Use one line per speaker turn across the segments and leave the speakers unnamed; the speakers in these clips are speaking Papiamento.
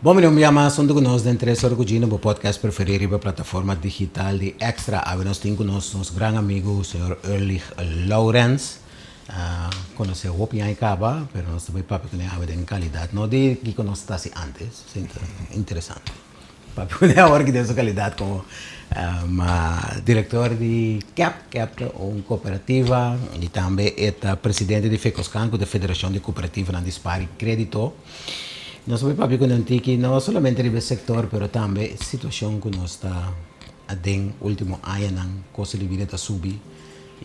Bon bini un bia mas huntu ku nos den Tres Ora ku Gino, bo podcast preferí riba plataforma digital di Extra. Awe nos tin ku nos nos gran amigu señor Erlich Lourens. Konosé hopi aña kaba, pero nos ta bai papia kuné awe den kalidat, no di kiko nos ta hasi antes, sinta interesante. Papia kuné awor ki den su kalidat komo direktor di kep, kep ta un kooperativa i tambe e ta presidente di Fekoskan ku ta Federashon di Kooperativanan di Spar i Krédito. Nos ta bai papia ku nan tiki no solamente riba e sektor pero tambe e situashon ku nos ta aden ultimo añanan, kosto di bida ta subi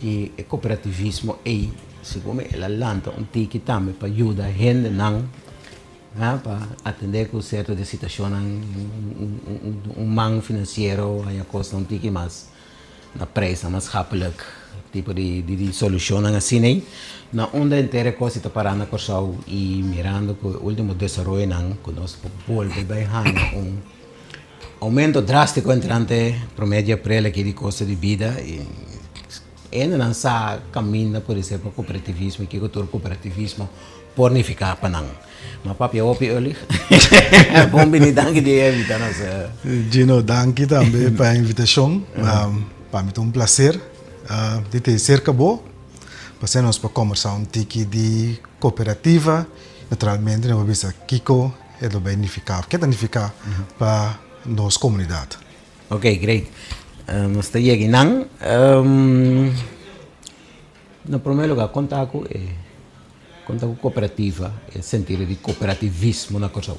i e kooperativismo ei segun mi el a lanta un tiki tambe pa yuda hendenan pa atende ku sierto di situashonnan un man finansiero haña kosnan un tiki mas na prijsnan maatschappelijk tipo di di solucionnan asina ei na unda henter e cos ta para na Kòrsou i mirando ku e ultimo desaroyonan ku nos por bolbe bai haña un aumento drástiko entrante prome di aprel aki di kosto di bida i hendenan sa kaminda por esei pa kooperativismo i kiko tur kooperativismo por nifiká pa nan. Ma papia hopi early. Bon bini, danki di e invita nos.
Gino, danki tambe pa e invitashon. Pa mi ta un placer di ta serka bo. Pasei nos por kombersá un tiki di kooperativa. Naturalmente nos por bisa kiko e lo bai nifiká òf ke ta nifiká pa nos komunidat.
Ok, great. Nos ta yega einan. Na promé lugá, konta ku e konta ku kooperativa, e sentido di kooperativismo na Kòrsou.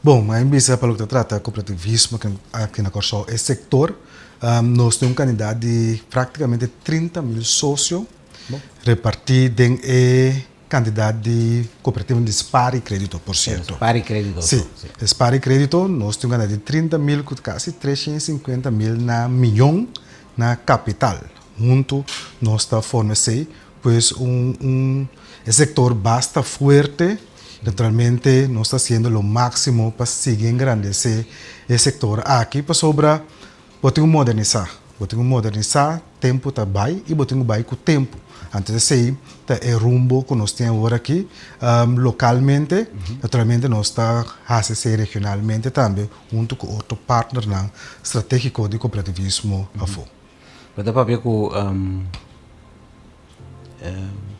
Bon, mi a bisa pa loke ta trata kooperativismo aki na Kòrsou, e sektor, nos tin un kandidat di praktikamente 30.000 sosio repartí den e kantidat di kooperativa di spar i krédito, por sierto.
Spar i krédito.
Sí, spar i krédito nos tin un kandidat di 30.000 ku kasi 350.000 na miyon na kapital. Huntu nos ta forma esei, pues un un e sektor basta fuerte. Naturalmente nos ta hasiendo lo máksimo pa sigui engrandesé e sektor aki pasobra bo tin ku modernisá, bo tin ku modernisá, tempu ta bai i bo tin ku bai ku tempu. Anto esei ta e rumbo ku nos tin awor aki lokalmente, naturalmente nos ta hasi esei regionalmente tambe huntu ku otro partnernan stratégiko di kooperativismo afó.
Bo ta papia ku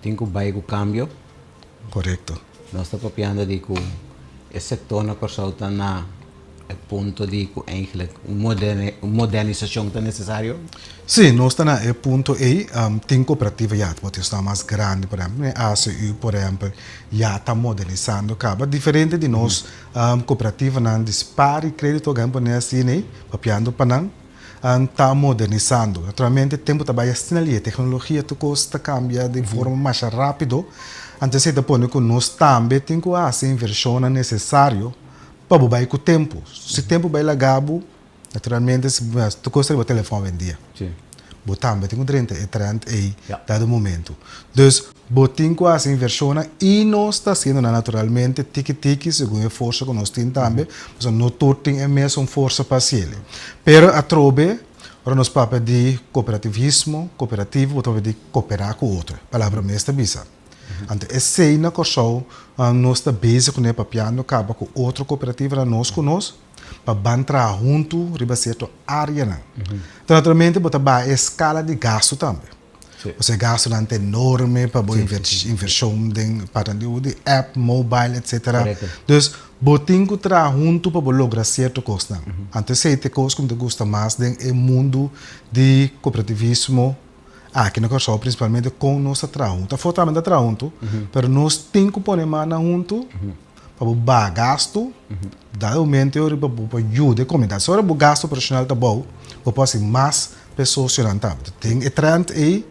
tin ku bai ku kambio.
Korekto.
Nos ta papiando di ku e sektor na Kòrsou ta na e punto di ku eigentlik un modernisashon ta nesesario.
Sí, nos ta na e punto ei. Tin kooperativa ya bo tin esnan mas grandi, por ehèmpel ACU por ehèmpel ya ta modernisando kaba. Diferente di nos kooperativanan di spar i kredito gan pone asina ei, papiando pa nan. Ta modernisando. Naturalmente tempu ta bai asina lihe, teknologia tur kos ta kambia den forma masha rápido, anto esei ta pone ku nos tambe tin ku hasi invershonnan nesesario pa bo bai ku tempu. Si tempu bai laga bo, naturalmente tur kos ta riba telefòn awendia. Bo tambe tin ku drenta e trend ei dado momento. Dus bo tin ku hasi invershonnan i nos ta hasiendo nan naturalmente tiki tiki segun e forsa ku nos tin tambe, pasobra no tur tin e mesun forsa pa hasiel. Pero atrobe ora nos papia di kooperativismo, kooperativo, bo ta papia di kooperá ku otro, e palabra mes ta bisa. Anto esei na Kòrsou nos ta bezig kuné papiando kaba ku otro kooperativanan nos ku nos pa ban traha huntu riba sierto áreanan. Anto naturalmente bo ta baha e eskala di gastu tambe. Pasobra e gastunan ta enorme pa bo invershon den parti di app, mobile etcetera. Dus bo tin ku traha huntu pa bo logra sierto kosnan. Anto esei ta e kos ku mi ta gusta mas den e mundu di kooperativismo aki na Kòrsou prinsipalmente kon nos ta traha huntu. Afó tambe ta traha huntu, pero nos tin ku pone mannan huntu pa bo baha gastu, dado momento e ora pa bo por yuda e komunidat. Si ora bo gastu operashonal ta abou, bo por hasi mas pa e sosionan tambe. Den e trend ei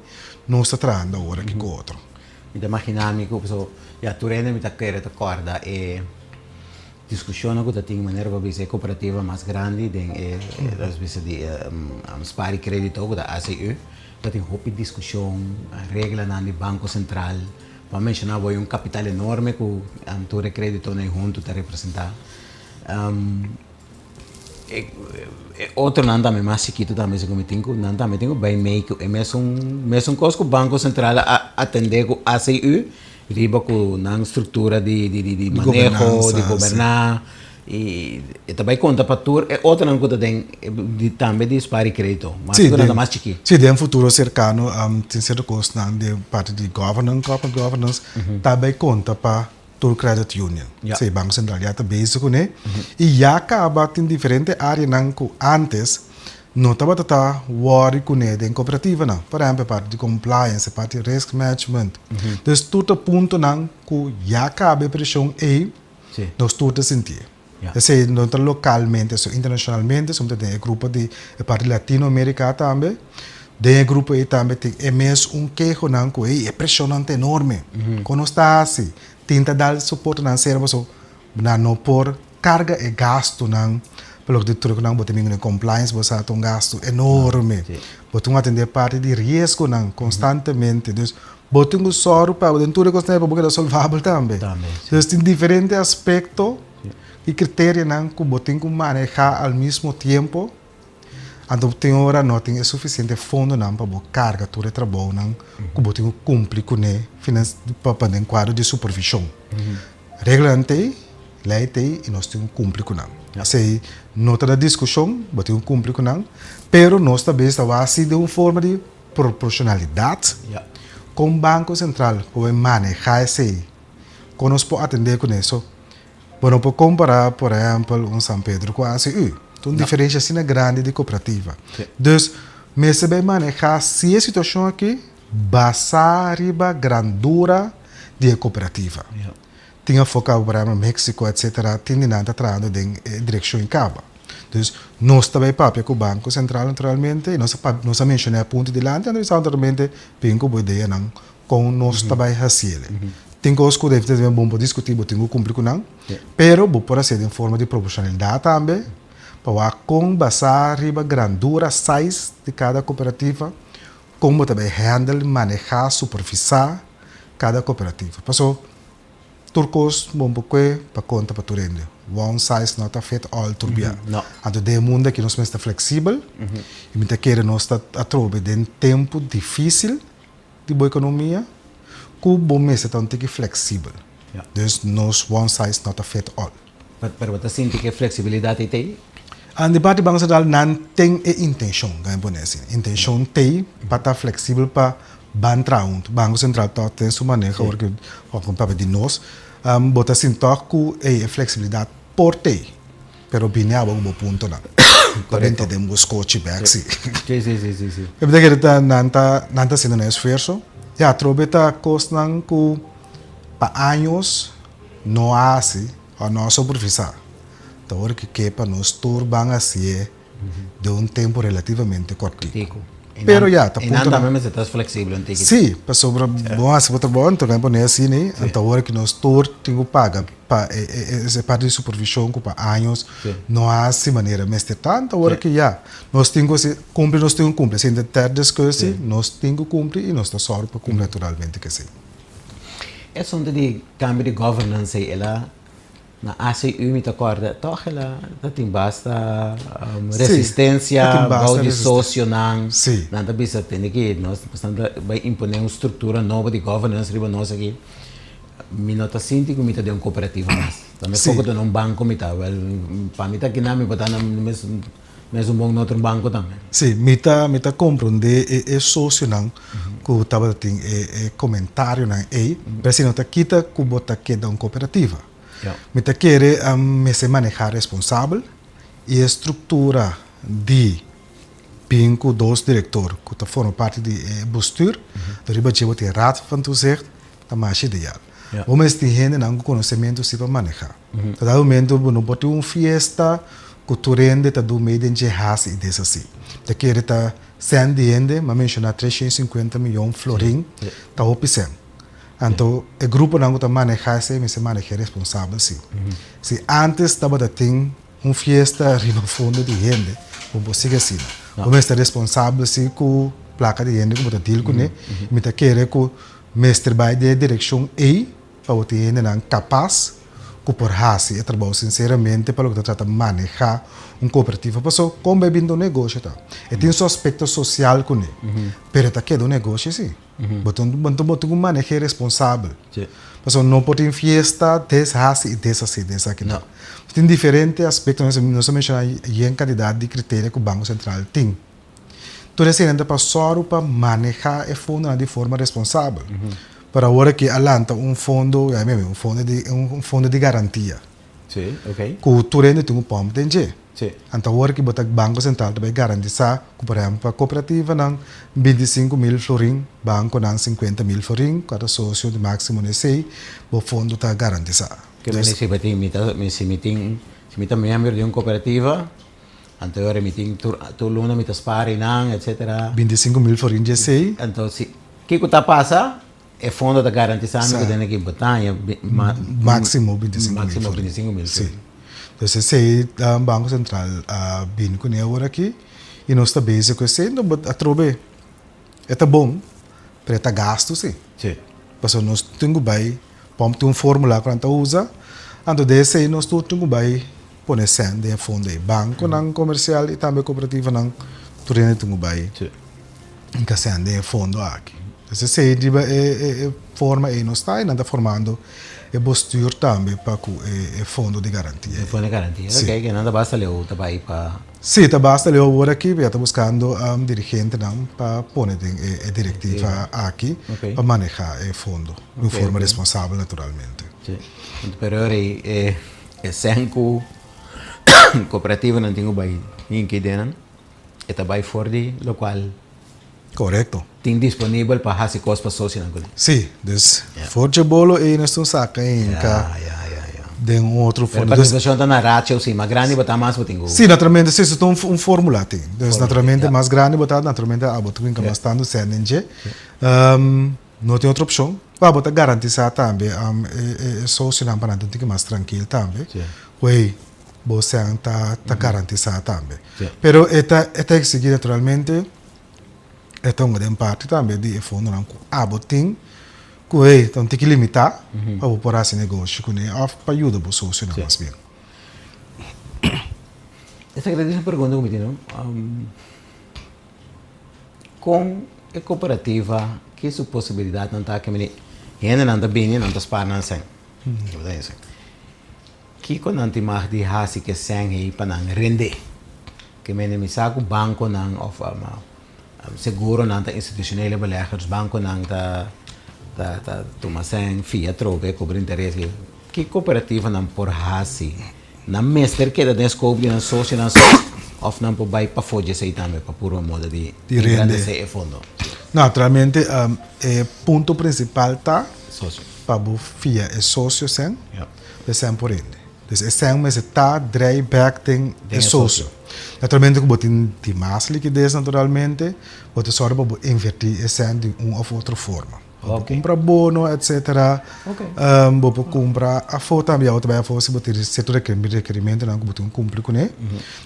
nos ta trahando awor aki ku otro.
Mi ta imagina mi ku pasobra ya tur hende mi ta kere ta kòrda e diskushonnan ku ta tin manera pa bisa e kooperativa mas grandi den e nos bisa di Spaar y Credito ku ta ACU ta tin hopi diskushon, reglanan di Banko Sentral. Bo a menshoná bo hay un kapital enorme ku tur e kreditonan ei huntu ta representá. E otronan tambe mas chikitu tambe segun mi tin ku nan tambe tin ku bai mei ku e mesun mesun kos ku Banko Sentral a atendé ku ACU riba ku nan struktura di di di maneho, di goberná. I e ta bai konta pa tur e otronan ku ta den di tambe di spar i kredito, mas ku nan ta mas chikí.
Sí, den futuro serkano tin sierto kosnan den parti di governance, corporate governance, ta bai konta pa tur credit union. Sí, Banko Sentral ya ta bezig kuné i ya kaba tin diferente áreanan ku ántes no tabata ta wòri kuné den kooperativanan. Por ehèmpel, e parti di compliance, e parti di risk management. Dus tur ta puntonan ku ya kaba e preshon ei. Nos tur ta sintié. Esei no ta lokalmente so, internashonalmente so ta den e grupo di e parti Latinoamerika tambe. Den e grupo ei tambe tin e mes un kehonan ku ei e preshonnan ta enorme. Kon nos ta hasi? Tin ta dal soportenan sera paso nan no por karga e gastunan pa loke di tur ku nan bo ta bin ku compliance bo sa ta un gastu enorme. Bo tin ku atendé parti di riesgonan konstantemente. Dus Bo tin ku sòru pa den tur e kosnan ei pa bo keda solvabel tambe. Dus tin diferente aspekto i kriterianan ku bo tin ku manehá al mismo tiempo. Anto tin ora no tin e sufisiente fondonan pa bo karga tur e trabounan ku bo tin ku kumpli kuné pa den kuadro di supervishon. Reglanan t'ei, lei t'ei i nos tin ku kumpli ku nan. Esei no ta na diskushon, bo tin ku kumpli ku nan, pero nos ta bes ta wak si den un forma di Proporshonalidat, Kon Banko Sentral por bai manehá esei? Kon nos por atendé kuné? So, bo no por kompará, por ehèmpel, un San Pedro ku ACU. Ta un diferensha asina grandi di kooperativa. Dus, mester bai manehá si e situashon aki basá riba grandura di e kooperativa. Tin afó kaba, por ehèmpel, Mexico, etsetera, tin di nan ta trahando den e direkshon ei kaba. Dus, nos ta bai papia ku Banko Sentral naturalmente i nos a nos a menshoná e punto dilanti, anto bisa naturalmente bin ku bo ideanan kon nos ta bai hasiel. Tin kos ku definitivamente bo no por diskutí, bo tin ku kumpli ku nan, pero bo por hasié den forma di proporshonalidat tambe pa wak kon basá riba grandura, size, di kada kooperativa, kon bo ta bai handle, manehá, supervisá kada kooperativa. Paso. Tur kos bon por kue pa konta pa tur hende. One size not a fit all tur bia. Anto den e mundu aki nos mester ta fleksibel i mi ta kere nos ta atrobe den tempu difisil di bo ekonomia ku bo mester ta un tiki fleksibel. Dus nos one size not a fit all.
Pero bo ta sinti ku e fleksibilidat ei ta ei?
Di parti Banko Sentral nan ten e intenshon, kan mi pone asina, intenshon t'ei pa ta fleksibel pa ban traha huntu. Banko Sentral tòg ten su maneho ora ku bo papia di nos, bo ta sinti tòg ku ei e fleksibilidat por t'ei, pero bini abo ku bo puntonan. Ta bini den bo skochi bèk si. Mi ta kere ta nan ta nan ta hasiendo nan esfuerso. Ya atrobe ta kosnan ku pa años no a hasi o no a supervisá. Ta ora ku ke pa nos tur ban hasié den un tempu relativamente kòrtiku. Pero ya, ta
punto. I nan tambe mester ta fleksibel un tiki.
Sí, pasobra bo hasi bo trabou, anto nan pone asina ei, anto ora ku nos tur tin ku paga pa e parti di supervishon ku pa años no hasi manera mester ta, anto ora ku ya, nos tin ku hasi kumpli, nos tin ku kumpli. Esei ta ter diskusi, nos tin ku kumpli i nos ta sòru pa kumpli naturalmente ku esei.
E asuntu di kambio di governance ei, el a Na ACU mi ta kòrda tòg el a ta tin basta resistensia bou di sosionan. Nan ta bisa tende ki nos nan ta bai imponé un struktura nobo di governance riba nos aki. Mi no ta sinti ku mi ta den un kooperativa mas. Ta meskos ku ta na un banko mi ta. Wèl pa mi ta kinan mi por ta na mes mesun bon na otro banko tambe.
Sí, mi ta mi ta komprondé e e sosionan ku tabata tin e e komentarionan ei, pero si no ta kita ku bo ta keda un kooperativa. Mi ta kere mester manehá responsabel i e struktura di bin ku dos direktor ku ta forma parti di e bestuur, riba dje bo tin raad van toezicht, ta masha ideal. Bo mester tin hendenan ku konosementu si pa manehá. Ta dado momento bo no por tin un fiesta ku tur hende ta dun mei den dje hasi i deshasí. Ta kere ta sèn di hende, m'a menshoná 350 miyon florin, ta hopi sèn. Anto e gruponan ku ta manehá esei mester maneh'é responsabel si. Si ántes tabata tin un fiesta riba fondo di hende, bo por sigui asina. Bo mester responsabel si ku plaka di hende ku bo ta deal kuné. Mi ta kere ku mester bai den e direkshon ei pa bo tin hendenan kapas ku por hasi e trabou sinseramente pa loke ta trata manehá un kooperativa. Paso kon bai bin ta un negoshi ta. E tin su aspekto sosial kuné, pero e ta keda un negoshi si. Bo tin bo tin ku maneh'é responsabel. Pasobra no por tin fiesta des hasi i des hasi den esaki.
No.
Tin diferente aspekto, nos a menshoná yen kantidat di kriteria ku Banko Sentral tin. Tur eseinan ta pa sòru pa manehá e fondonan di forma responsabel. Pero awor aki a lanta un fondo, un fondo di un fondo di garantia.
Sí, ok.
Ku tur hende tin un pòmp den dje.
Sí.
Anto awor ki bo ta Banko Sentral ta bai garantisá ku por ehèmpel pa kooperativanan 25.000 florin, bankonan 50.000 florin, kada sosio di máksimo di esei, bo fondo ta garantisá.
Ke men si bo tin mi ta si mi tin si mi ta miembro di un kooperativa anto e ora mi tin tur tur luna mi ta spar einan etcetera.
25.000 florin dje esei.
Anto si kiko ta pasa E fondo ta garantisá mi ku tene ki botaña
Máksimo 25 mil
máksimo
florin.
25 mil
Sí.
florin.
Entonces esei Banko Sentral a bini kuné awor aki i nos ta bezig ku esei. No but atrobe e ta bon pero e ta gastu sí.
Sí.
Pasobra nos tin ku bai pòmp tin un fórmula ku nan ta usa anto den esei nos tur tin ku bai pone sèn den e fondo ei. Bankonan komersial i tambe kooperativanan tur hende tin ku bai.
Sí.
Nka sèn den e fondo aki. Entonces esei riba e forma ei nos ta i nan ta formando e bestuur tambe pa ku e fondo di garantia
E fondo di garantia,
Sí.
ok, nan ta basta leu ta bai pa.
Sí, ta basta leu awor aki, ya ta buskando dirigentenan pa pone den e direktiva aki
Ok.
pa maneha e fondo di un
Ok,
forma
ok.
responsabel naturalmente.
Sí, pero ora ei e sèn ku kooperativanan tin ku bai hinki den nan. E ta bai for di lokual.
Korekto.
Tin disponibel pa hasi kos pa sosionan kuné.
Sí, dus for dje bolo ei nos tin saka hinka den un otro
Pero
fondo.
partisipacion ta na ratio sí, mas grandi bo ta mas bo tin ku.
Sí, naturalmente, sí, so ta un formula tin. Dus naturalmente mas grandi bo ta, naturalmente abo ta hinka mas tantu sèn den dje. No tin otro opshon. Pa bo ta garantisá tambe e sosionan pa nan ta un tiki mas trankil tambe. Ku ei bo sèn ta ta garantisá tambe. Pero e ta e ta eksigí naturalmente e ta hunga den parti tambe di e fondonan ku abo tin ku ei ta un tiki limitá pa bo por hasi negoshi kuné òf pa yuda bo sosionan mas bien.
Esaki ta un pregunta ku mi tin no. Kon e kooperativa ki su posibilidatnan ta ke hendenan ta bini nan ta spar nan sèn. Kiko nan tin mag di hasi ku e sèn ei pa nan rende? Ke mende mi sa ku bankonan òf seguronan ta institushonele beleggers, bankonan ta ta tuma sèn, fia atrobe, kobra interes. Ki kooperativanan por hasi? Nan mester keda den scope di nan sosionan so òf nan por bai pafó dje esei tambe pa purba moda di engrandesé e fondo?
Naturalmente e punto prinsipal ta
Sosio.
pa bo fia e sosio sèn.
Ja.
E sèn por rende. Dus e sèn mester ta drei bèk den
Den
e
e
sosio.
sosio.
Naturalmente ku bo tin di mas likides naturalmente, bo ta sòru pa bo invertí e sèn di un òf otro forma. Bo por
Ok.
kumpra bono etcetera.
Ok.
Bo por kumpra afó tambe, ya bo ta bai afó si bo tin sierto rekerimentonan ku bo tin ku kumpli kuné.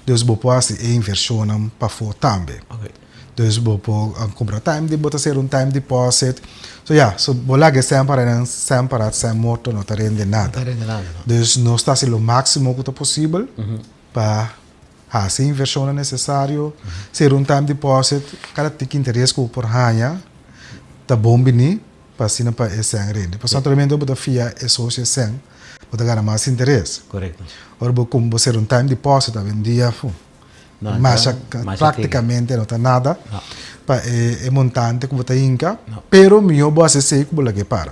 Dus bo por hasi e invershonnan pafó tambe.
Ok.
Dus bo por kumpra time di bo ta hacer un time deposit. So ya, so bo laga e sèn para nan sèn para sèn morto no ta rende nada.
No ta rende nada no.
Dus nos ta hasi lo máximo ku ta posibel pa hasi e invershonnan nesesario, hacer un time deposit, kada tiki interes ku bo por haña ta bon bini pa asina pa e sèn rende. Pasobra naturalmente ora bo ta fia e sosio e sèn bo ta gana mas interes.
Korekto.
Ora bo bo hacer un time deposit awendia fu. Masha práktikamente no ta nada pa e montante ku bo ta hinka, pero mihó bo hasi esei ku bo lag'é para.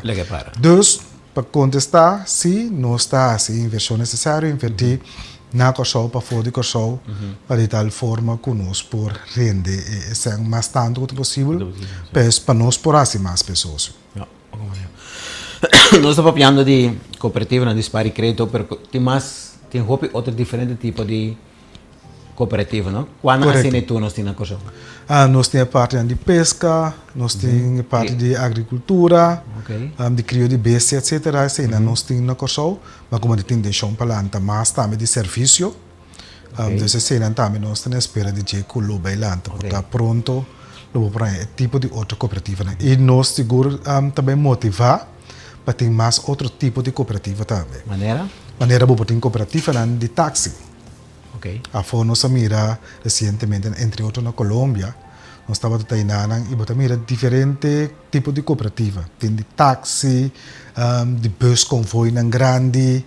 Dus, pa kontestá, sí, nos ta hasi e invershon nesesario, invertí na Kòrsou, pafó di Kòrsou, pa di tal forma ku nos por rende e sèn mas tantu ku ta posibel, pa nos por hasi mas pa e sosio.
Nos ta papiando di kooperativanan di spar i kredito, pero tin mas, tin hopi otro diferente tipo di Kooperativo, no? Kuantu
Korekto.
asina tur nos tin na Kòrsou?
Ah, nos tin e partinan di peska, nos tin e parti di agrikultura,
Ok.
di krio di bestia, etsetera. Eseinan nos tin na Kòrsou. Ma komo di tin intenshon pa lanta mas tambe di servisio.
Ok.
Dus eseinan tambe nos ta na espera di dje ku lo bai lanta.
Ok.
Por ta pronto lo bo por haña e tipo di otro kooperativanan. I nos sigur ta bai motivá pa tin mas otro tipo di kooperativa tambe.
Manera?
Manera bo por tin kooperativanan di taksi.
Ok.
Afó nos a mira resientemente, entre otro na Colombia, Nos tabata ta enanan i bo ta mira diferente tipo di kooperativa. Tin di taksi, di bus konvoinan grandi.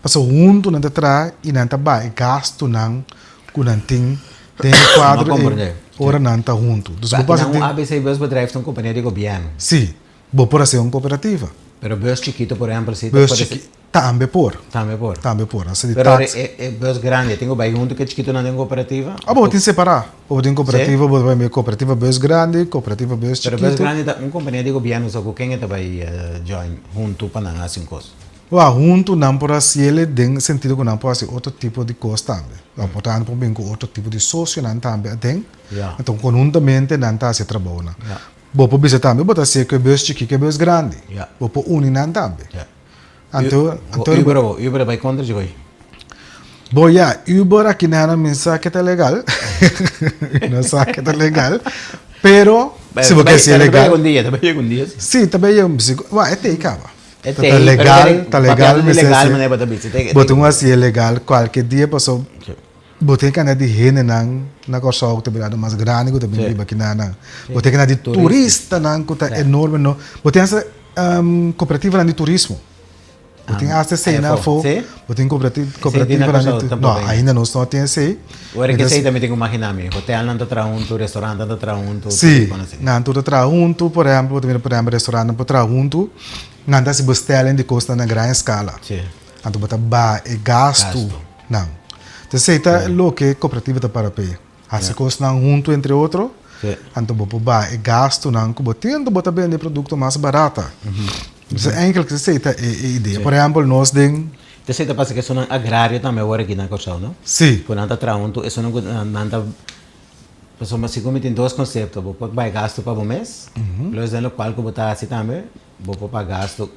Pasobra huntu nan ta traha i nan ta baha e gastunan ku nan tin den e kuadro ei ora nan ta huntu.
Dus bo pasa tin. ABC Busbedrijf ta un kompania di gobièrnu.
Sí, bo por hasi un kooperativa.
Pero bus chikito por ehèmpel si
ta. Bus chikito tambe por.
Tambe por.
Tambe por. Hasi di
taksi. Pero e bus grandi tin ku bai huntu ku e chikitonan den kooperativa?
O bo tin separá. Bo tin kooperativa, bo ta bai kooperativa bus grandi, kooperativa bus chikito.
Pero bus grandi ta un kompania di gobièrnu, so ku ken e ta bai join huntu pa nan hasi un kos?
Wou, huntu nan por hasiel den sentido ku nan por hasi otro tipo di kos tambe. Wou, por tanto por bin ku otro tipo di sosionan tambe aden. Anto konhuntamente nan ta hasi e trabounan. Bo por bisa tambe bo ta hasié ku e bus chikí ku e bus grandi. Bo por uni nan tambe.
Anto, anto. Uber abo, Uber a bai kontra dje koi?
Bo ya, Uber aki nan mi sa ke ta legal. Mi no sa ke ta legal. Pero si bo ke hasié legal.
Ta bai yega un dia, ta bai yega un dia si.
Si, ta bai yega un dia. Wou, e tei kaba.
E
Ta
tei,
legal, ta legal
papiando di legal manera bo ta bisa.
Bo tin un hasié legal kualke dia paso bo tin e kantidat di hendenan na Kòrsou ku ta birando mas grandi ku ta bin biba kinanan. Bo tin e kantidat di turistanan ku ta enorme no. Bo tin hasta kooperativanan di turismo. Bo tin hasta esei nan afó. Bo tin kooperativanan di turismo. No, ainda nos no tin esei.
Ora ke esei ta mi tin ku magina mi. Hotelnan ta traha huntu, restaurantnan ta traha huntu.
Sí, nan tur ta traha huntu. Por ehèmpel, bo ta mira por ehèmpel restaurantnan por traha huntu. Nan ta hasi bestelling di kosnan na gran eskala.
Sí.
Anto bo ta baha e gastunan. Entonces esei ta loke kooperativa ta para p'e. Hasi kosnan huntu entre otro.
Sí.
Anto bo por baha e gastunan ku bo tin, anto bo ta bende e produkto mas barata. Entonces eigenlijk esei ta e idea. Por ehèmpel nos den.
Esei ta pasa ku esunnan agrario tambe awor aki na Kòrsou, no?
Sí.
Ku nan ta traha huntu, esunnan ku nan ta, pasobra segun mi tin dos konsepto, bo por bai gastu pa bo mes, plus den lokual ku bo ta hasi tambe, bo por paga gastu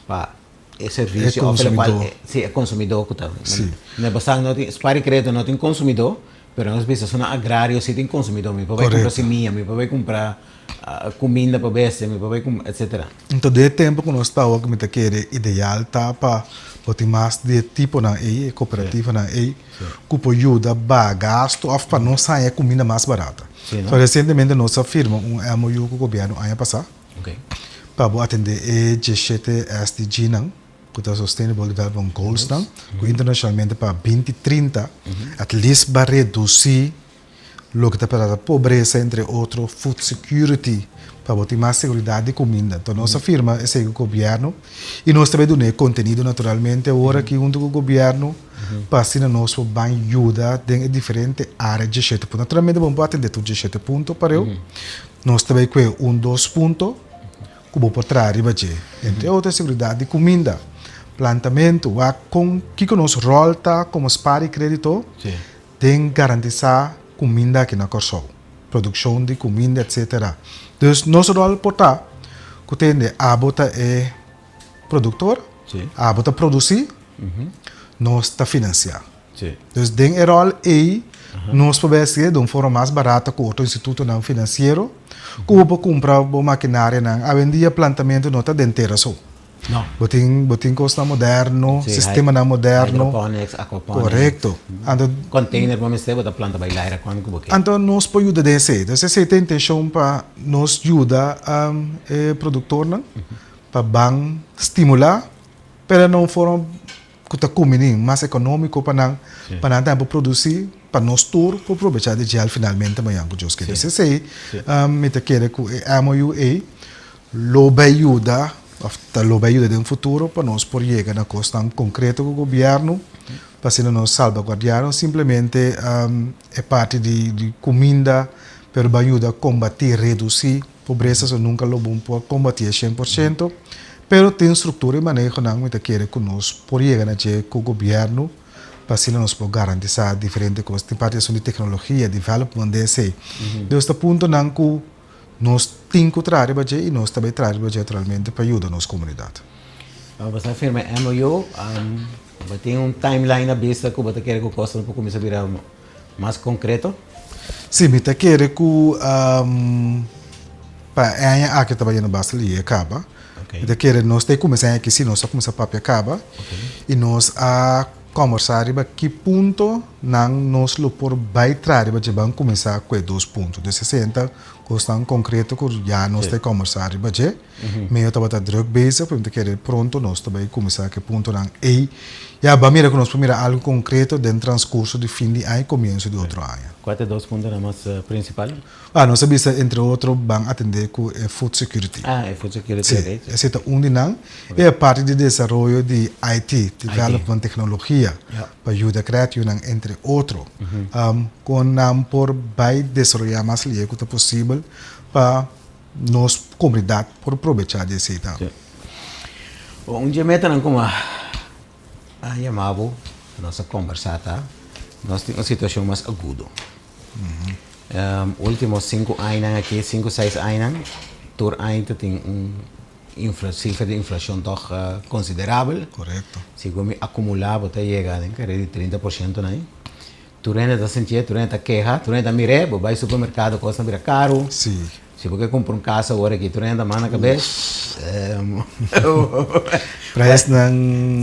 pa e servisio òf lokual, sí, e konsumidó ku ta.
Sí.
Na basá no tin, Spar i Kreto no tin konsumidó, pero nos bisa esunnan agrario sí tin konsumidó, mi por bai kumpra simia, mi por bai kumpra Kuminda pa bestia, mi por bai kum, etcetera.
Enton den e tempu ku nos ta awor ku mi ta kere ideal ta pa bo tin mas di e tiponan ei, e kooperativanan ei, ku por yuda baha gastu òf pa nos haña e kuminda mas barata. So resientemente nos a firma un MOU ku gobièrnu aña pasá pa bo atendé e dieshete SDGnan, ku ta Sustainable Development Goalsnan, ku internashonalmente pa binti 30 at least ba redusí Loke ta trata pobresa, entre otro, food security, pa bo tin mas seguridad di cuminda. Enton nos a firma esey cu gobierno y nos ta bay duna e contenido naturalmente awor aki hunto cu gobierno pa asina nos por ban yuda den e diferente area dieshete punto. Naturalmente bo no por atende tur dieshete punto pareu, nos ta bay cue un dos punto cu bo por traha riba dje. Entre otro seguridad di cuminda, plantamento, wak con kico nos rol ta como spar y credito. Den garantisá kuminda aki na Kòrsou, produkshon di kuminda etsetera. Dus nos ròl por ta ku tende abo ta e produktor, abo ta produsí, nos ta finansiá. Dus den e ròl ei nos por bai hasié di un forma mas barata ku otro institutonan finansiero ku bo por kumpra bo makinarianan. Awendia plantamentu no ta den tera so.
No.
Bo tin, bo tin kosnan moderno,
Sí,
sistemanan moderno.
Hydroponics, aquaponics.
Korekto. Anto.
Container bo mester, bo ta planta bai laira kuantu ku bo ke.
Anto nos por yuda den esei. Entonces esei ta e intenshon pa nos yuda e produktornan pa ban stimulá, pero na un forma ku ta kumbiní, mas ekonómiko pa nan, pa nan tambe por produsí, pa nos tur por probechá di dje al finalmente mañan ku Dios kere. Entonces esei mi ta kere ku e MOU ei lo bai yuda òf ta lo bai yuda den futuro pa nos por yega na kosnan konkreto ku gobièrnu pa asina nos salbaguardiá no simplemente e parti di kuminda pero bai yuda kombatí redusí pobresa so nunka lo bo por kombatí e shen por shento pero tin struktura i manehonan mi ta kere ku nos por yega na dje ku gobièrnu pa asina nos por garantisá diferente kos tin parti esun di teknologia development den esei dus ta puntonan ku Nos tin ku traha riba dje i nos ta bai traha riba dje naturalmente pa yuda nos komunidat.
Bo sa firma e MOU, bo tin un timeline a bista ku bo ta kere ku kosnan por kuminsá bira mas konkreto?
Sí, mi ta kere ku pa e aña aki ta bai yendo basta lihe kaba. Mi ta kere nos ta kuminsá aña aki sí, nos a kuminsá papia kaba i nos a kòmbersá riba ki punto. nan nos lo por bai traha riba dje ban kuminsá ku e dos punto. Dus esei ta kosnan konkreto ku ya nos ta e kòmbersá riba dje. Meyo tabata drùk bezig, pero mi ta kere pronto nos ta bai kuminsá ku e puntonan ei. Ya ban mira ku nos por mira algu konkreto den transkurso di fin di aña i komienso di otro aña.
Kua ta e dos puntonan mas prinsipal?
Ah, nos a bisa entre otro ban atendé ku e food security.
Ah, e food security,
Sí,
oké.
esei ta un di nan. I e parti di desaroyo di IT, development, teknologia, pa yuda kretionan entre otro. Kon nan por bai desaroyá mas lihe ku ta posibel pa nos komunidat por probechá di esei tambe.
Sí. Bon, un dje metanan ku a yama bo, nos a kombersá ta, nos tin un situashon mas agudo. Ultimo sinku añanan aki, sinku seis añanan, tur aña ta tin un sifra di inflashon tòg konsiderabel.
Korekto.
Segun mi akumulá bo ta yega den kare di trinta por shento nan. Tur hende ta sintié, tur hende ta keha, tur hende ta mir'é, bo bai supermerkado kos ta bira karu.
Si.
Si bo ke kumpra un kas awor aki tur hende ta manda kabes.
Prijsnan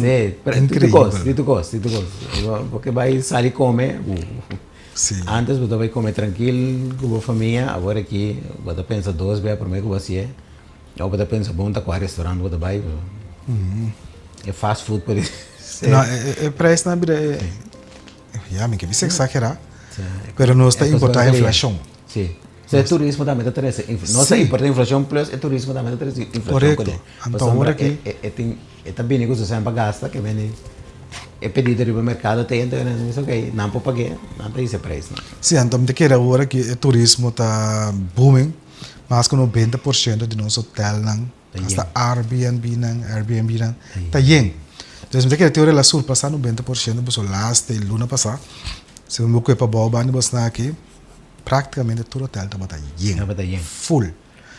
increibel. Sí, di tur kos, di tur kos, di tur kos. Bo ke bai sali kome.
Sí.
Antes bo ta bai come trankil cu bo famia, awor aki bo ta pensa dos bia prome cu bo hacié, of bo ta pensa bon ta cua restaurant bo ta bai, e fast food por ser.
No, e prijsnan a bira e, ya mi ke bisa exagera, pero nos ta importa inflacion.
Sí. So e turismo tambe ta trece, nos ta importa inflacion plus e turismo tambe ta trece inflacion.
Correcto. Anto awor aki.
E tin. E ta bini ku su sèn pa gasta, ke bini e pedido riba merkado te enta nan bisa ok, nan por pag'é, nan ta hisa e preisnan.
Sí, anto mi ta kere awor ki e turismo ta booming, mas ku noventa por shento di nos hotelnan, hasta Airbnb-nan, Airbnb-nan, ta yen. Entonces mi ta kere te ora el a surpasá 90% pasobra laatste luna pasá, segun bo kue pabou banda di bosnan aki, praktikamente tur hotel tabata yen,
Tabata yen.
full.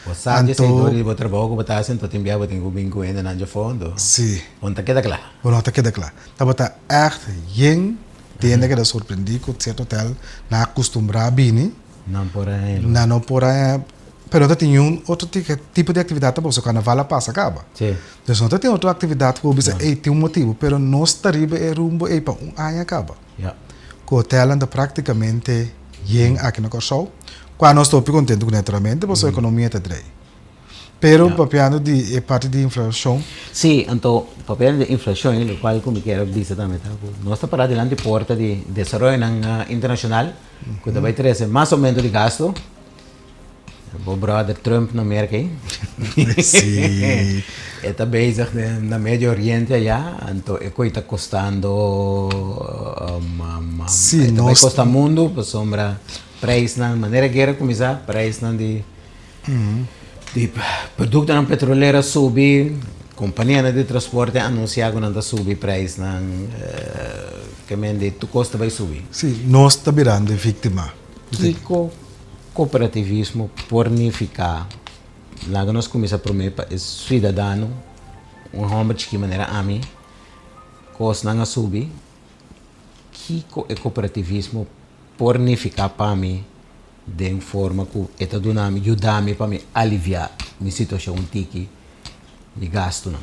Bo sa dje esei dor di bo trabou ku bo ta hasi anto tin bia bo tin ku bin ku hendenan dje fondo.
Sí.
Bo no ta keda kla.
Bo no ta keda kla. Tabata ègt yen di hende a keda sorprendí ku sierto hotel nan a kustumbrá bini.
Nan por a hel.
Nan no por a hel. Pero no ta tin niun otro tipo di aktividat tampoco, so karnaval a pasa kaba.
Sí.
Dus no ta tin otro aktividat ku bo bisa ey tin un motibu, pero nos ta riba e rumbo ey pa un aña kaba.
Ya.
Ku hotelnan ta praktikamente yen aki na Kòrsou. Kua nos ta hopi kontentu ku naturalmente pasobra ekonomia ta drei. Pero papiando di e parti di inflashon.
Sí, anto papiando di inflashon i lokual ku mi kier a bisa tambe ta ku nos ta pará dilanti porta di desaroyonan internashonal ku ta bai trese mas oumento di gasto. Bo brother Trump na Merka ei.
Sí.
E ta bezig na Medio Oriente ayá, anto e koi ta kostando
Sí,
e ta bai
nos
kosta mundu pasobra Prijsnan, manera guera kuminsá, prijsnan di di produktonan petrolero a subi, kompanianan di transporte a anunsiá ku nan ta subi prijsnan, ke men di tur kos ta bai subi.
Sí, nos ta birando e víktima.
Kiko kooperativismo por nifiká? Laga nos kuminsá promé pa e suidadano, un hòmber chikí manera ami, kosnan a subi, Kiko e kooperativismo por nifiká pa mi den forma ku e ta duna mi, yuda mi pa mi aliviá mi situashon un tiki di gastunan?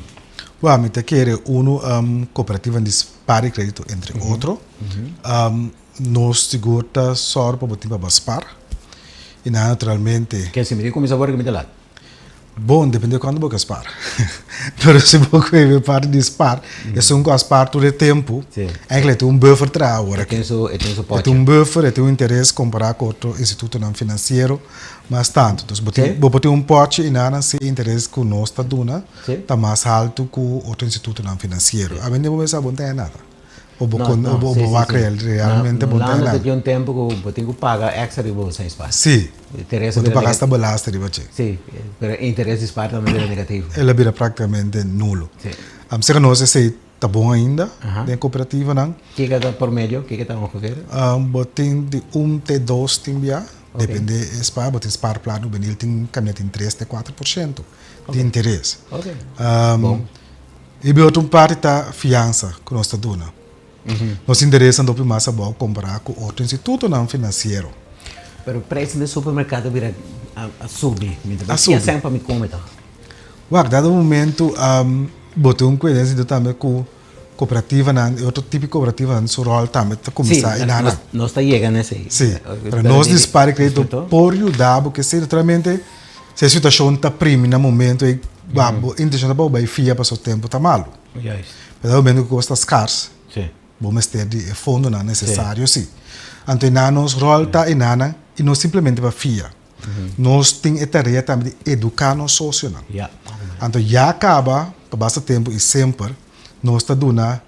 Wèl, mi ta kere unu kooperativanan di spar i kredito entre otro. Nos sigur ta sòru pa bo tin pa bo spar i nan naturalmente.
Ke si mi tin kuminsá awor ke mi ta lat?
Bon, depende kuantu bo ke spar. Pero si bo kohe e parti di spar, esun ku a spar tur e tempu, eigenlijk e tin un buffer traha awor aki.
E tin su
E tin un buffer, e tin un interes kompará ku otro institutonan finansiero mas tantu. Dus bo tin, bo por tin un pòchi i nan si e interes ku nos ta duna ta mas haltu ku otro institutonan finansiero. Awendia bo mester sa bo no ta haña nada. O bo
No, no,
o
sí,
bo
sí,
wak
sí.
real, realmente
Na
bo no ta
Hulanda
nada.
ta tin un tempu ku bo tin ku paga extra riba bo seis pas.
Sí.
Interes
Bo ta
bira
paga
nega
hasta belasting riba dje.
Sí, pero e interes di spaar tambe bira negativo.
El a bira práktikamente nulo.
Sí.
Seka nos esei ta bon ainda
Aha.
den kooperativanan.
Kiko ta promedio? Kiko ta ongeveer?
Bo tin di un te dos tin bia,
Ok.
depende e spaar. Bo tin spaarplan hubenil tin kaminda tin tres te kuater por shento di interes.
Ok. Bon.
E bi otro parti ta fiansa ku nos ta duna. Nos interesnan ta hopi mas abou kompará ku otro institutonan finansiero.
Pero preisnan den supermerkado a bira a subi. Mi ta
A
bai
subi.
kia sèn pa mi kome ta.
Wak, dado momento bo tin un kuida den sentido tambe ku. Kooperativanan, e otro tipo di kooperativanan su ròl tambe ta kuminsá
Sí,
i nan.
nos, nos ta yega na esei.
Sí, pero nos di Spar Crédito por yuda bo kesei naturalmente si e situashon ta primi na momento ei bo intenshon ta pa bo bai fia pasobra tempu ta malu.
Juist.
Pero na momento ku kos ta skars
Sí.
bo mester di e fondonan nesesario sí. Anto e nan nos ròl ta e nan i no simplemente pa fia. Nos tin e tarea tambe di eduká nos sosionan. Anto ya kaba pa basta tempu i semper nos ta duna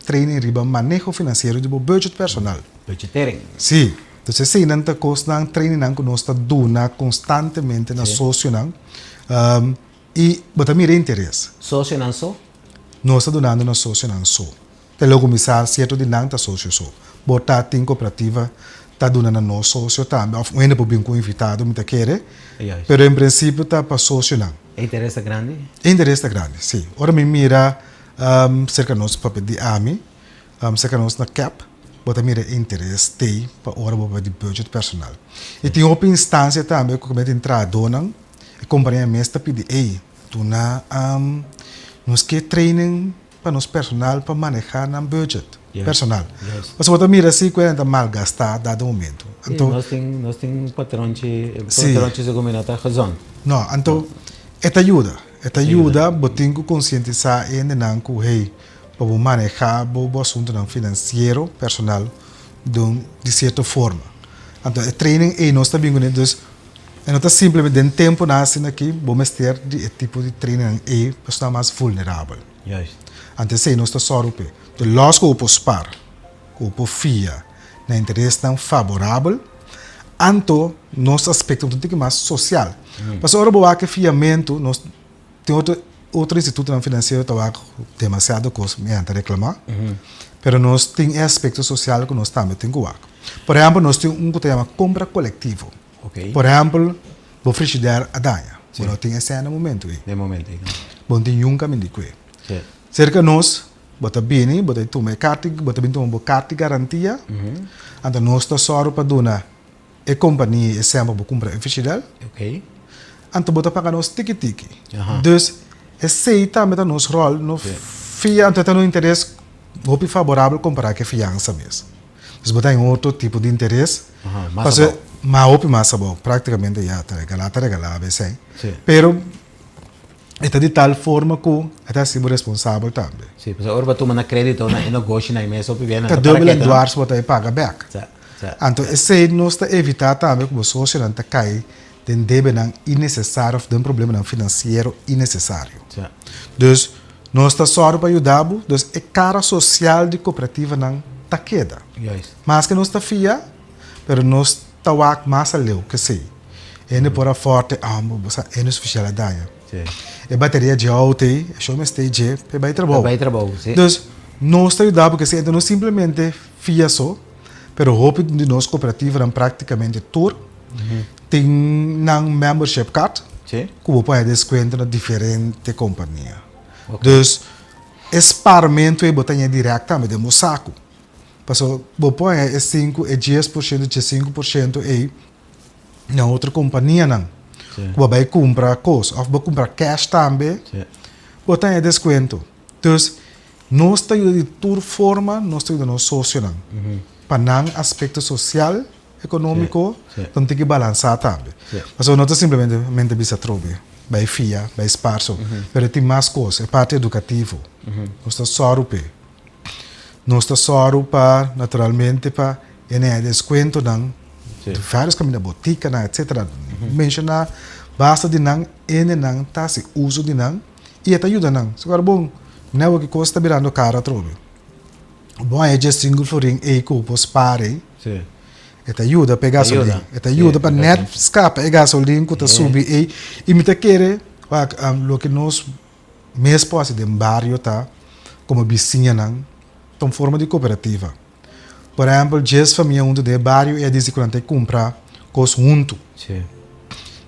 training riba maneho finansiero di bo budget personal.
Budgetering.
Sí. Entonces eseinan ta kosnan, trainingnan ku nos ta duna konstantemente na sosionan i bo ta mira e interes.
Sosionan so?
Nos ta dunando na sosionan so. Te lo kuminsá sierto di nan ta sosio so. Bo ta tin kooperativa ta duna na nos sosio tambe òf un hende por bin ku un invitado mi ta kere, pero en prinsipio ta pa sosionan.
E interes ta grandi?
E interes ta grandi, si. Ora mi mira serka nos papia di ami, serka nos na kep, bo ta mira e interes t'ei pa ora bo papia di budget personal. I tin hopi instansia tambe ku kaminda tin trahadónan, e kompania mes ta pidi, ey, duna nos ke training pa nos personal pa maneha nan budget personal. Pasobra bo ta mira si ku e nan ta malgastá dado momento.
Anto, nos tin, nos tin un patronchi, patronchi segun mi no ta gezond.
No, anto e ta yuda, e ta yuda, bo tin ku konsientisá e hendenan ku hey, pa bo maneha bo bo asuntunan finansiero personal den di sierto forma. Anto e training ei nos ta bin kuné, dus e no ta simplemente den tempunan asina aki bo mester di e tipo di trainingnan ei pa esnan mas vulnerabel.
Juist.
Anto esei nos ta sòru p'e. De lòs ku bo por spar, ku bo por fia na interesnan faborabel, anto nos aspekto ta un tiki mas sosial. Pasobra ora bo wak e fiamentu, nos tin otro otro institutonan finansiero ta wak demasiado kos, mi a ta reklamá, pero nos tin e aspekto sosial ku nos tambe tin ku wak. Por ehèmpel, nos tin un ku ta yama kompra kolektivo. Por ehèmpel, bo frishider a daña. Bo no tin esei na momento ei.
Na e momento ei, no.
Bo no tin yun kaminda di kue. Serka nos, bo ta bini, bo ta tuma e karta, bo ta bini tuma bo karta di garantia, anto nos ta sòru pa duna e kompania e sèn pa bo kumpra e frishider. Anto bo ta paga nos tiki tiki. Dus, esei tambe ta nos ròl, no fia, anto e ta un interes hopi faborabel kompará ku e fiansa mes. Dus bo ta haña otro tipo di interes.
Mas abou.
Mas hopi mas abou. Práktikamente ya ta regalá, ta regalá abesei. Pero e ta di tal forma ku e ta hasi bo responsabel tambe.
Sí, pasobra ora bo tuma na krédito na e negoshi na e mes hopi bia nan
Ta
ta para
dubbel en
keto.
dwars bo ta e paga bèk. Anto esei nos ta evitá tambe ku bo sosionan ta kai den debenan innesesario òf den problemanan finansiero innesesario. Dus nos ta sòru pa yuda bo, dus e kara sosial di kooperativanan ta keda. Maske nos ta fia, pero nos ta wak mas aleu ke esei. Hende por a fòrte, ah, bo sa e no sufisial a daña. E bateria dje outo ei, e shon mester dje pa e bai trabou. Dus nos ta yuda bo ke esei, enton no simplemente fia so, pero hopi di nos kooperativanan praktikamente tur Tin nan membership card ku bo por haña deskuento na diferente kompania. Dus e sparmentu ei bo ta haña dirèkt tambe den bo saku. Pasobra bo por haña e sinku, e dies por shento, diesinku por shento ei na otro kompanianan ku bo bai kumpra kos òf bo kumpra kèsh tambe bo ta haña deskuento. Dus nos ta yuda di tur forma, nos ta yuda nos sosionan pa nan aspekto sosial. Economico ta tin ki balansa tambe. Pasobra no ta simplemente mente bisa atrobe, bai fia, bai spar so, pero tin mas cos, e parti educativo. Nos ta soru p'e. Nos ta soru pa naturalmente pa e ne'e descuentonan di varios caminda, boticanan etcetera. Menciona basta di nan, hendenan ta haci uso di nan y e ta yuda nan. Sinembargo bon, nèu ki cos ta birando caro atrobe. Bo haña dje singu florin ei ku bo spar ei, e ta yuda pa e gasolin. E ta yuda pa nèt skapa e gasolin ku ta subi ei. I mi ta kere, wak, loke nos mes por hasi den bario ta, komo bisiñanan, ta un forma di kooperativa. Por ehèmpel, djes famia huntu den e bario ei a disi ku nan ta kumpra kos huntu.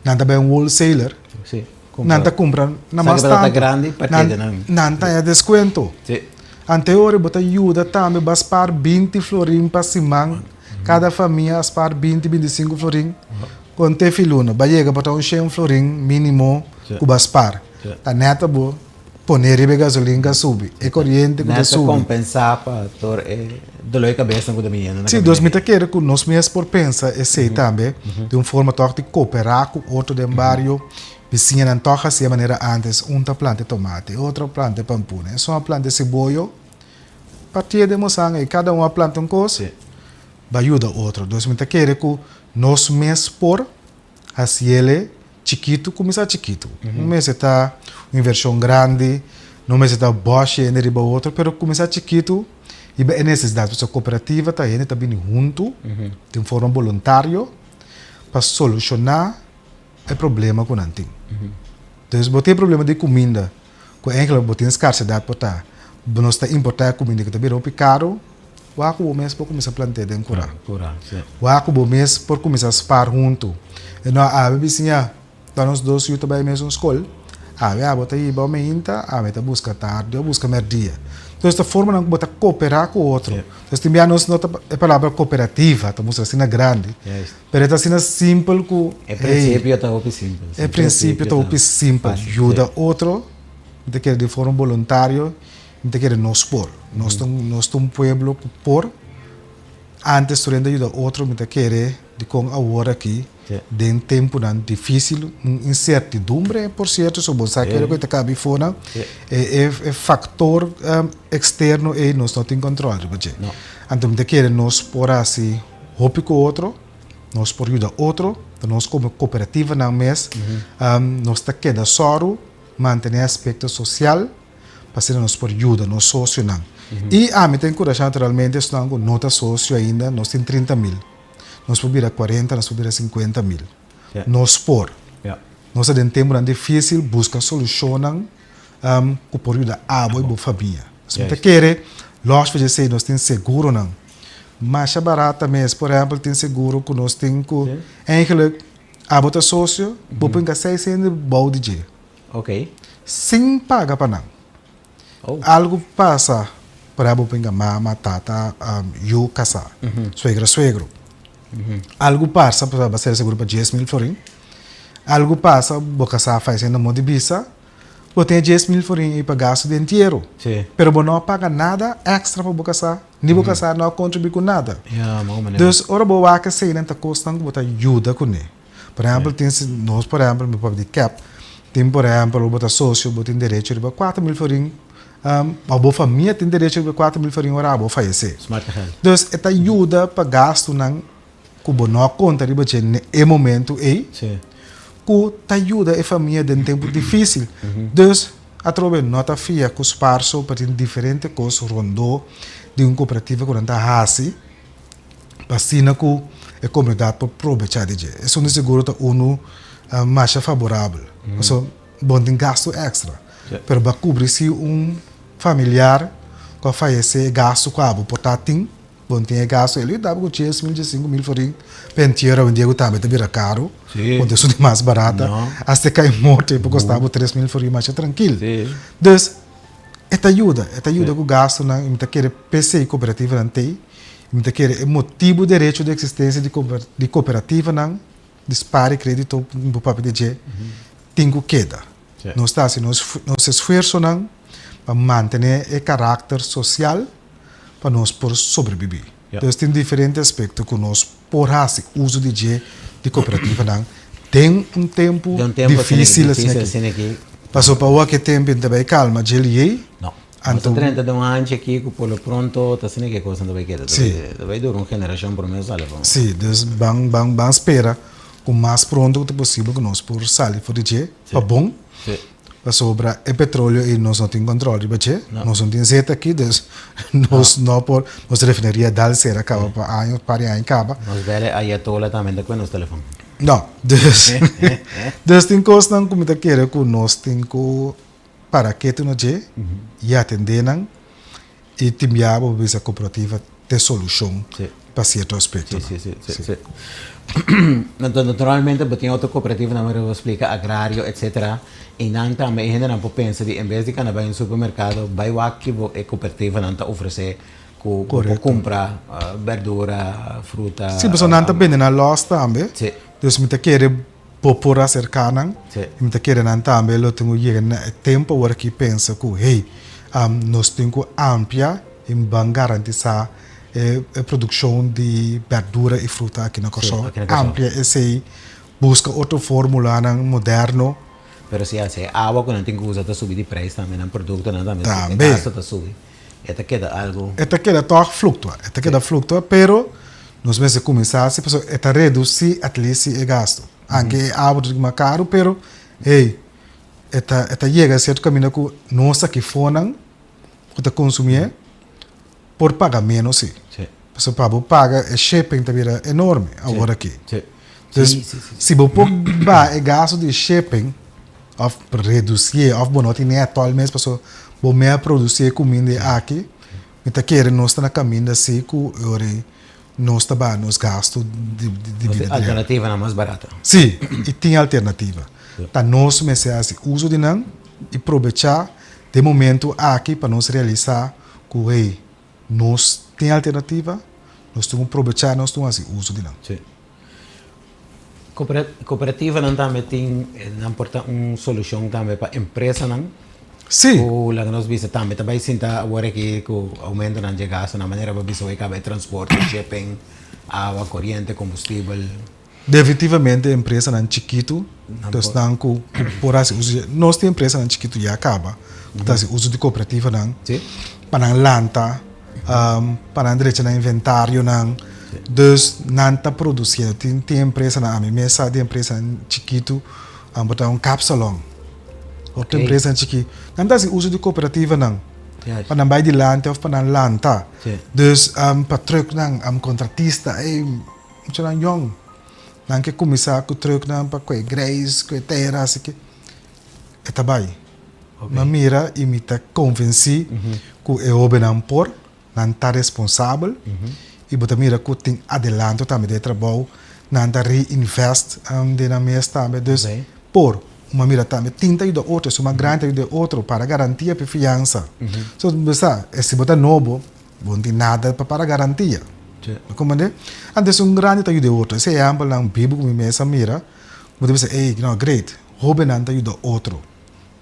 Nan ta bai un wholesaler. Nan ta kumpra na mas tantu. Nan ta haña deskuento. Ante ora bo ta yuda tambe bo a spar binti florin pa siman, kada famia a spar binti, bintisinku florin, kon te filuna bo a yega por ta un shen florin minimo ku bo a spar. Ta nèt abo. pone riba e gasolin ku a subi, e koriente ku ta
Net ta
subi.
kompensá pa tur e doló di kabesnan ku ta biniendo na
Sí,
kaminda
dus mi
aki.
ta kere ku nos mes por pensa esei tambe di un forma tòg di koperá ku otro den bario. Bisiñanan tòg hasié manera ántes, un ta planta e tomate, e otro a planta e pampuna, esun a planta e siboyo. Partié den mosan ei, kada un a planta un kos, bai yuda otro. Dus mi ta kere ku nos mes por Hasiele chikitu, kuminsá chikitu. No mester ta un invershon grandi, no mester ta bòshi hende riba otro, pero kuminsá chikitu riba e nesesidat. Pasobra kooperativa ta hende ta bini huntu den forma boluntario pa solushoná e problema ku nan tin. Entonces bo tin e problema di kuminda Ku enkele bo tin skarsedat por ta, bo nos ta importá e kuminda ku ta bira hopi karu, wak ku bo mes por kuminsá plant'é den kurá. Wak ku bo mes por kuminsá spar huntu. E no awe bisiña, ta nos dos yu ta bai mesun skol, awe abo ta hiba omehinta, awe ta buska tardi o buska merdia. Entonces ta formanan ku bo ta koperá ku otro. Entonces tin bia nos no ta, e palabra kooperativa ta mustra asina grandi, Pero e ta asina simpel ku.
E prinsipio ta hopi simpel.
E prinsipio ta hopi simpel. Yuda otro, mi ta kere di forma boluntario, mi ta kere nos por. Nos ta nos ta un pueblo ku por. Antes tur hende a yuda otro, mi ta kere dikon awor aki den tempunan difisil, un insertidumbre por sierto, so bo sa kere ku e ta kabi afonan, e e faktor eksterno ei nos no tin kòntròl riba dje. Anto mi ta kere nos por hasi. Hopi ku otro, nos por yuda otro, ta nos komo kooperativanan mes, nos ta keda sòru mantené aspekto sosial pa asina nos por yuda nos sosionan. I ami ta enkurashá naturalmente esnan ku no ta sosio ainda, nos tin 30.000, nos por bira 40, nos por bira 50.000. Nos por. Nos ta den tempunan difísil, buska solushonnan ku por yuda abo i bo famia. Mi ta kere lòs for dje esei nos tin seguronan Masha barata mes. Por ehempel tin seguro ku nos tin ku eigenlijk abo ta sosio, bo por hinka seis hende bou di dje. Sin paga pa nan. Algu pasa, por ehempel bo por hinka mama, tata, yu, kasá, suegra, suegro. Algu pasa, por ehempel bo a sera seguro pa 10.000 florin. Algu pasa, bo kasá fayesé na modo di bisa, bo tin e 10.000 florin ei pa gastu di entiero. Pero bo no a paga nada extra pa bo kasá. Ni bo kasá no a kontribuí ku nada. Dus ora bo wak eseinan ta kosnan ku bo ta yuda kuné. Por ehèmpel tin si nos por ehèmpel mi papia di kèp, tin por ehèmpel ora bo ta sosio bo tin derecho riba 4000 florin òf bo famia tin derecho riba 4000 florin ora abo fayesé. Dus e ta yuda pa gastunan ku bo no a konta riba dje na e momentu ei, ku ta yuda e famia den tempu difísil. Dus, atrobe no ta fia ku sparso pa tin diferente kos rondó di un kooperativa ku nan ta hasi pa asina ku e komunidat por probechá di dje. Esun di seguro ta unu masha faborabel, pasobra bo no tin gastu èkstra, pero bo a kubri si un familiar ku a fayesé e gastu ku abo por ta tin. Bon tin e gasto el yuda bo ku 10.000, 15.000 florin pa entiero awendia ku tambe ta bira karu ku ta esun di mas barata hasta e kai morto e por kosta bo 3.000 florin masha trankil. Dus e ta yuda, e ta yuda ku gastonan i mi ta kere p'esei kooperativanan t'ei i mi ta kere e motibu derecho di eksistensia di kooperativanan di spar i kredito ku bo papia di dje tin ku keda. Nos ta hasi nos esfuersonan pa mantené e karakter sosial pa nos por sobrebibí. Entonces tin diferente aspekto ku nos por hasi uso di dje di kooperativanan den un tempu difísil asina aki. Pasobra pa wak e tempu e ta bai kalma dje liei.
No. Nos ta drenta den un hanchi aki ku por lo pronto ta asina ku e kosnan ta bai keda. Ta bai dura un generashon promé sali afó.
Sí, dus ban ban ban spera ku mas pronto ku ta posibel ku nos por sali for di dje pa bon. Pasobra e petroleo ei nos no tin control riba dje, nos no tin zeta aki, dus nos no por, nos refineria dal sera caba pa aña, par di aña caba.
Nos bel e ayatola tambe ta cu nos telefon.
No, dus, dus tin cosnan cu mi ta kere cu nos tin cu para ketu na dje y atende nan y tin bia bo bisa cooperativa t'e solucion pa cierto aspectonan.
Sí, sí, sí, sí. Anto naturalmente bo tin otro cooperativanan manera bo splica, agrario, etcetera, y nan tambe e hendenan por pensa di en bes di cana bay un supermercado bay wak kibo e cooperativanan ta ofrece cu bo por cumpra berdura, fruta.
Sí, pasobra nan ta bende nan los tambe.
Sí.
Dus mi ta kere. Bo por aserká nan. I mi ta kere nan tambe lo tin ku yega na e tempu awor aki pensa ku, hey, nos tin ku amplia i ban garantisá e produkshon di bèrdura i fruta aki na Kòrsou. Amplia esei, buska otro fórmulanan moderno.
Pero si e awa ku nan tin ku usa ta subi di preis tambe, nan produktonan tambe, e gasto ta subi. E ta keda algu.
E ta keda tòg fluktua. E ta keda fluktua, pero nos mester kuminsá hasi pasobra e ta redusí at least si e gastu. Anke e awa ta mas karu, pero hey, e ta e ta yega sierto kaminda ku nos aki fonan ku ta konsumié por paga ménos si. Pasobra pa bo paga e shipping ta bira enorme awor aki. Dus si bo por baha e gastu di shipping òf redusié òf bo no tin nètòl mes pasobra bo mes a produsí e kuminda e aki, mi ta kere nos ta na kaminda si ku e ora ei nos ta baha nos gastu di di
bida. Alternativanan mas barato.
Sí, i tin alternativa. Ta nos mester hasi uso di nan i probechá den momentu aki pa nos realisá ku hey, nos tin alternativa, nos tin ku probechá, nos tin ku hasi uso di nan.
Sí. Cooperativanan tambe tin, nan por ta un solucion tambe pa empresanan.
Sí.
Cu laga nos bisa tambe ta bay sinta awor aki cu aumentonan dje gastonan, manera bo bisa hoy caba e transporte, shipping, awa, coriente, combustibel.
Definitivamente empresanan chikitu ta esnan cu por haci uso di, nos tin empresanan chikitu ya caba cu ta haci uso di cooperativanan pa nan lanta. Pa nan drecha nan inventarionan. Dus nan ta produciendo. Tin tin empresanan, ami mes sa di empresanan chikitu, por ta un kapsalon. Otro empresanan chiki. Nan ta hasi uso di kooperativanan pa nan bai dilanti òf pa nan lanta. Dus pa trùknan, kontratista, ey, muchanan yòn. Nan ke kuminsá ku trùknan pa kue greis, kue tera, asiki. E ta bai. Mi a mira i mi ta konvensí ku e hóbennan por, nan ta responsabel i bo ta mira ku tin adelanto tambe den e trabou, nan ta reinvest den nan mes tambe. Dus por, mi a mira tambe tin ta yuda otro, esun mas grandi ta yuda e otro para garantia pa e fiansa. So bo sa, si bo ta nobo, bo no tin nada pa para garantia. Bo komprende? Anto esun grandi ta yuda e otro. Esei ehèmpelnan bibu ku mi mes a mira, bo ta bisa, ey, no, great, hóbennan ta yuda otro.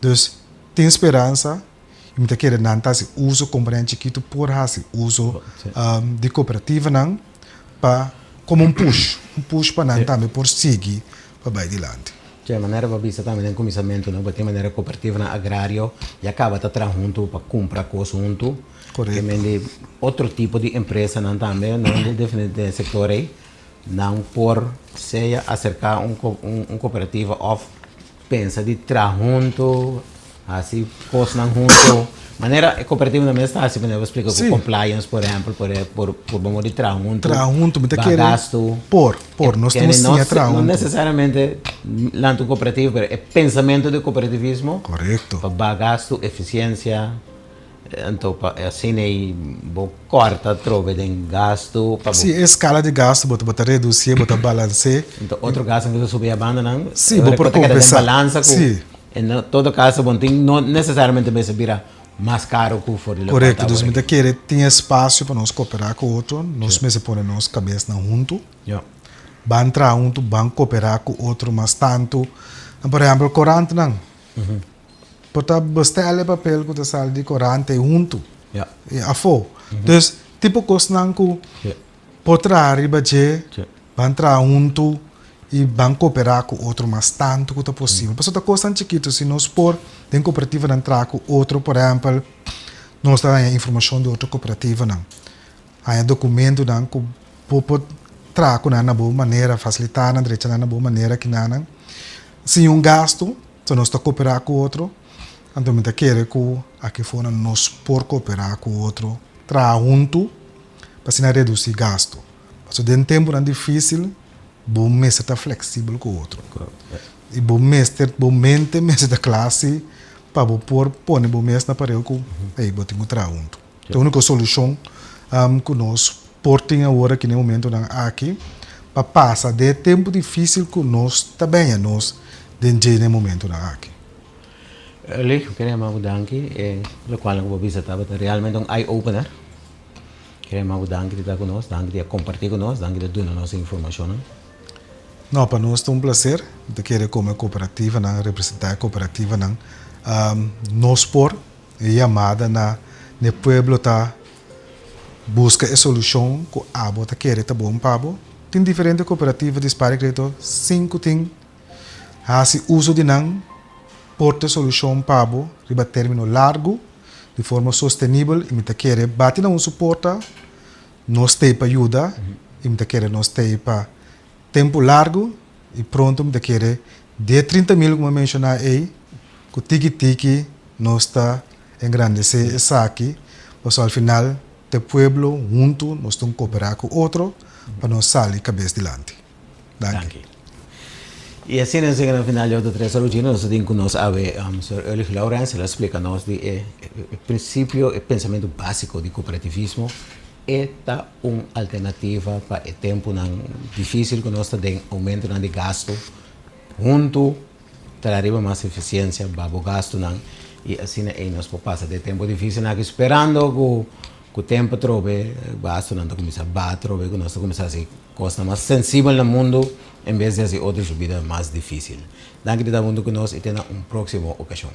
Dus tin speransa i mi ta kere nan ta hasi uso, kompanianan chikitu por hasi uso di kooperativanan pa komo un push, un push pa nan tambe por sigui pa bai dilanti.
Dje manera bo a bisa tambe den kuminsamentu no, bo tin manera kooperativanan agrario ya kaba ta traha huntu pa kumpra kos huntu.
Korekto.
Ke mende otro tipo di empresanan tambe no den sektor ei nan por sea aserká un kooperativa òf Pensa di traha hunto, hasi kosnan hunto. Manera e kooperativanan mes ta hasi, manera bo splika ku compliance por ehèmpel, por por por bo mor di traha hunto.
Traha hunto, mi ta
kere. Baha gastu.
Por, por, nos ta siña traha hunto.
No nesesariamente lanta un kooperativa, pero e pensamentu di kooperativismo.
Korekto.
Pa baha gastu, efisiensia. Anto pa asina ei bo kòrta atrobe den gastu pa bo.
Sí, e skala di gastu bo ta bo ta redusié, bo ta balans'é.
Anto otro gastunan ku ta subi e bandanan.
Sí, bo por kompensá.
Den balansa ku.
Sí.
En todo kaso bo no tin no nesesariamente mester bira mas karu ku for di loke
Korekto, dus mi ta kere tin espasio pa nos koperá ku otro, nos mester pone nos kabesnan huntu.
Ja.
Ban traha huntu, ban koperá ku otro mas tantu. Por ehèmpel korantnan. Por ta bestel e papel ku ta sali di korant ei huntu.
Ja.
I afó. Dus tipo kosnan ku por traha riba dje, ban traha huntu i ban koperá ku otro mas tantu ku ta posibel. Pasobra ta kosnan chikitu, si nos por den kooperativanan traha ku otro, por ehèmpel, nos ta haña informashon di otro kooperativanan, haña dokumentunan ku bo por traha ku nan na bo manera, fasilitá nan, drecha nan na bo manera kinanan, sin un gastu. So nos ta koperá ku otro, anto mi ta kere ku aki for nan nos por koperá ku otro, traha huntu pa asina redusí gastu. Pasobra den tempunan difísil bo mester ta fleksibel ku otro i bo mester, bo mente mester ta kla si pa bo por pone bo mes na pareu ku ey bo tin ku traha huntu. E úniko solushon ku nos por tin awor aki na e momentunan aki pa pasa den e tempu difísil ku nos ta bèña nos den dje na e momentunan aki.
Early, mi kere yama bo danki. E lokualnan ku bo bisa tabata realmente un eye opener. Kere yama bo danki di ta ku nos, danki di a kompartí ku nos, danki di a duna nos e informashonnan.
No, pa nos ta un plaser. Mi ta kere komo e kooperativanan, representá e kooperativanan. Nos por e yamada na e pueblo ta buska e solushon ku abo ta kere ta bon pa bo. Tin diferente kooperativa di Spar i Kredito sin ku tin hasi uso di nan por ta e solushon pa bo riba término largu di forma sostenibel i mi ta kere bati na un su porta. Nos t'ei pa yuda i mi ta kere nos t'ei pa tempu largu i pronto mi ta kere di e 30.000 ku mi a menshoná ei ku tiki tiki nos ta engrandesé esaki pasobra al final t'e pueblo huntu nos ta un koperá ku otro pa nos sali kabes dilanti. Danki.
I asina nos yega na final di otro tres ora nos ta tin ku nos awe señor Erlich Lourens, el a splika nos di e prinsipio, e pensamentu básiko di kooperativismo. E ta un alternativa pa e tempunan difísil ku nos ta den, oumentonan di gastu huntu Traha riba mas eficiencia, ba bo gastonan y asina ey nos por pasa den tempo dificil aki sperando cu cu tempo atrobe gastonan ta cuminsa baha atrobe cu nos ta cuminsa haci cosnan mas sensibel na mundo en bes di haci otro su bida mas dificil. Danki di ta hunto cu nos y te na un proximo ocasion.